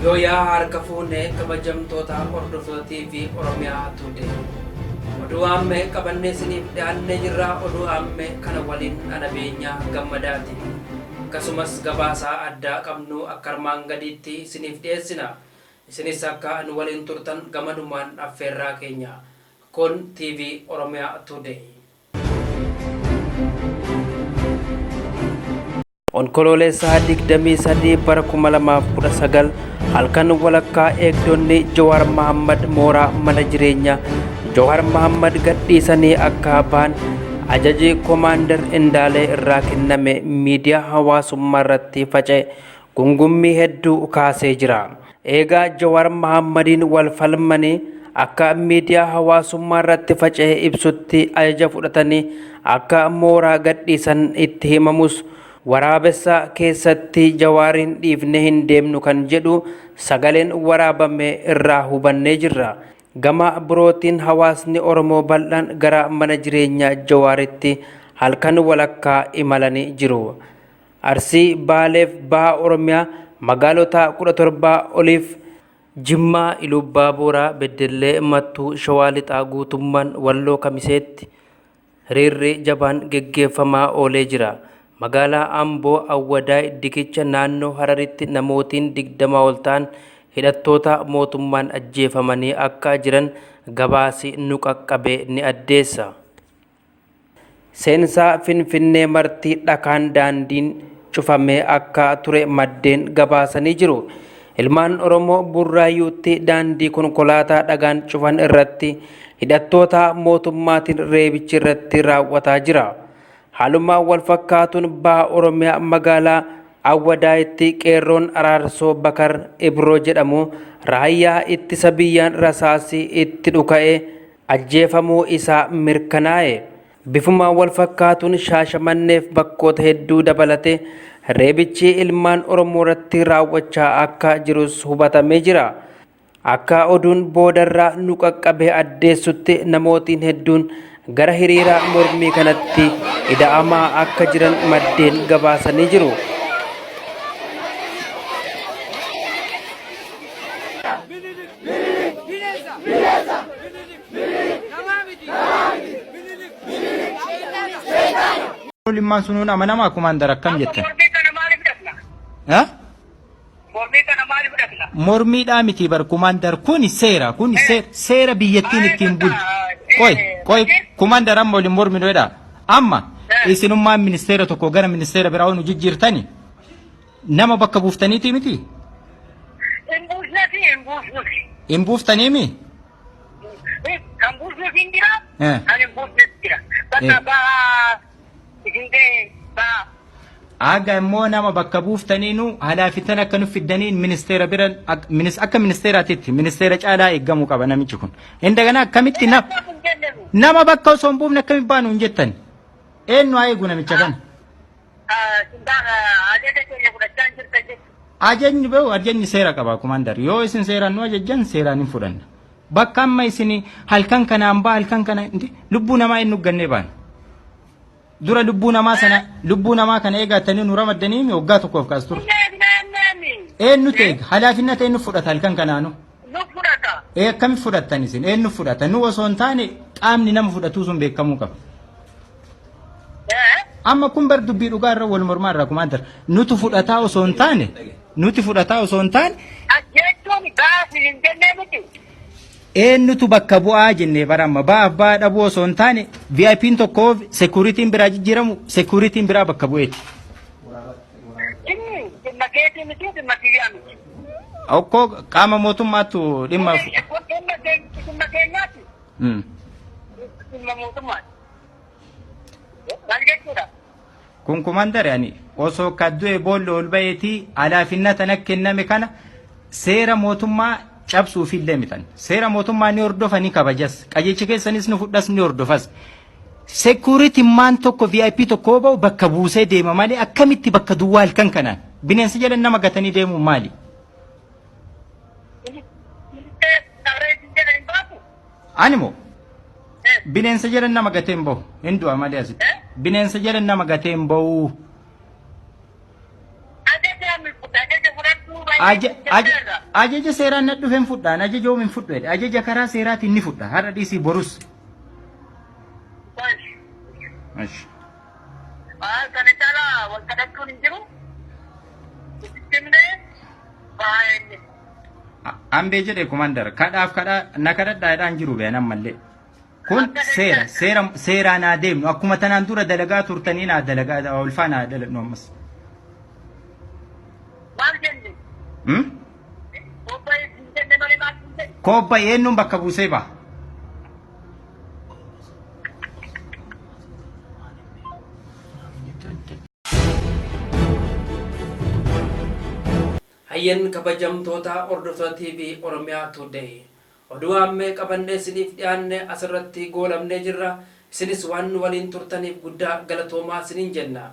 Yooyaa harka fuune kabajamtoota hordoftoota TV Oromiyaa Today. Oduu aammee qabannee isiniif dhiyaannee jirra. Oduu aammee kana waliin ana Beenyaa Gammadaati. Akkasumas gabaasaa addaa qabnu akka armaan gadiitti isiniif dhiyeessina. Isinis akka nu waliin turtan gamanumaan affeerraa keenya. Kun TV Oromiyaa Today. Onkoloolessa 23 bara 2019 halkan walakkaa eegdonni Jawaar Mahaammad mooraa mana jireenyaa Jawaar Mahaammad gadhiisanii akka bahan ajaji Komaandar Indaalee irraa kenname miidiyaa hawaasummaa irratti faca'e gungummii hedduu kaasee jira. Eegaa Jawaar Mahaammadiin wal falmanii akka miidiyaa hawaasummaa irratti faca'e ibsutti ajaja fudhatanii akka mooraa gadhiisan itti himamus waraabessa keessatti Jawaariin dhiifnee hin deemnu kan jedhu sagaleen waraabame irraa hubannee jirra. Gama birootiin hawaasni Oromoo bal'aan gara mana jireenyaa Jawaaritti halkan walakkaa imalanii jiru. Arsii, Baaleef Baha Oromiyaa magaalota 17 oliif, Jimmaa, Iluubbaa Booraa, Beddellee, Mattuu, Shawaa Lixaa guutummaan Walloo Kamiseetti hiriirri jabaan geggeeffamaa oolee jira. Magaalaa Amboo, Awwadaay, Dikicha, naannoo Hararitti namootiin 20 ol ta'an hidhattoota mootummaan ajjeefamanii akka jiran gabaasi nu qaqqabe ni addeessa. Seensa Finfinnee marti dhakaan daandiin cufamee akka ture maddeen gabaasanii jiru. Ilmaan Oromoo Burraayyuutti daandii konkolaataa dhagaan cufan irratti hidhattoota mootummaatiin reebichi irratti raawwataa jira. Haaluma wal fakkaatuun baha Oromiyaa magaalaa Awwadaayitti qeerroon Araarsoo Bakar Ibroo jedhamu raayyaa ittisa biyyaan rasaasi itti dhuka'e ajjeefamuu isaa mirkanaa'e. Bifuma wal fakkaatuun Shaashamanneef bakkoota hedduu dabalatee reebichi ilmaan Oromoo irratti raawwachaa akka jirus hubatamee jira. Akka oduun boodarraa nu qaqqabe addeessutti namootiin hedduun gara hiriira mormii kanatti ida'amaa akka jiran maddeen gabaasanii jiru. Limmaan sunuun amanamaa kumaandar akkam jettan? Mormii kana maaliif dhaqna? Ha? Mormii kana maaliif dhaqna? Mormiidhaa miti bar kumaandar kun seera kun seera biyyattiin ittiin bultu. Qoy qoy kumaandar amma waliin morminu jedha. Amma isinummaan ministeera tokko gara ministeera biraa nu jijjiirtani nama bakka buuftaniiti miti? Hin buusnasi hin buusnusi. Hin buuftaniimi? Kan buusnus hin jira, Eh. kan hin buusnes jira. Bakka Eh. bahaa isin ga'e bahaa. Aga immoo nama bakka buuftaniinu halaafitan akka nu fiddaniin ministeera bira akka ministeeraatitti ministeera caalaa eeggamuu qaba namichi kun. Indagana akkamitti Hin jennenu. nama bakka osoo hin buufne akkamitti baanu hin jettan. Eenyu haa eegu namicha kana? Ajaja keenya fudhachaa hin jirtan jechuudha. Ajajni beeku ajajni seera qaba kumaandar. Yoo isin seeraan nu ajajjan seeraan hin fudhanna. Bakka amma isin halkan kanaan baa halkan kana lubbuu namaa hin nuggannee baana. Dura lubbuu namaa sana lubbuu namaa kana eegattanii nu ramaddanii waggaa tokkoof kaas ture. Eenyutu eega? Halaafinna ta'e nu fudhata halkan kanaanu. Nu fudhata. Ee akkamitti fudhattan isin? Eenyu fudhata? Nu osoo hin taane qaamni nama fudhatuu sun beekamuu qaba. Amma kun bar dubbii dhugaa irra wal mormaa irraa kumaandar. Nutu fudhataa osoo hin taane nuti fudhataa osoo hin taane Jechuun gaafii hin jennee miti. eenyutu bakka bu'aa jennee bara amma ba'aaf ba'aa dhabuu osoo hin taane VIP'n tokko security'n biraa jijjiiramu security'n biraa bakka bu'eeti. Inni dhimma keetii miti dhimma kiyyaa miti. Okkoo qaama mootummaattu dhimma. Kun dhimma keenyaati. Dhimma mootummaati. Maal jechuudha? Kun kumandare ani osoo ka du'e boolla ol ba'eetii alaafinna tana kenname kana seera mootummaa cabsuufillee mitan. Seera mootummaa ni hordofa ni kabajas. Qajeelcha keessanis ni fudhas ni hordofas. Security maan tokko VIP tokko ba'u bakka buusee deema malee akkamitti bakka duwwaa halkan kanaan bineensa jala nama gatanii deemuun maali? Ani moo bineensa jala nama gatee hin bahu hin du'a malee asitti. Bineensa jala nama gatee hin bahu. Baay'ee Ajaja seeraan na dhufe hin fudhaan ajaja oom hin fudhu jedhe ajaja karaa seeraatiin ni fudha har'a dhiisii borus. Ashi. Kana caalaa wal kadhachuun hin jiru. Itti himnee baay'ee. Ambee jedhe komandar kadhaaf kadhaa na kadhadhaa jedhaan jiru been ammallee. Kun seera seera seeraa naa deemnu akkuma tanaan dura dalagaa turtanii naa dalagaa olfaa naa dalagnu ammas. Maal jenne? Hmm? Bobba'ee hin jenne malee maal hin jenne? Koobba eenyuun bakka buusee ba'a? Hayyen kabajamtoota hordoftoota TV Oromiyaa Today. Oduu ammee qabannee isiniif dhiyaanne asirratti goolabnee jirra. Isinis waan nu waliin turtaniif guddaa galatoomaa isiniin jenna.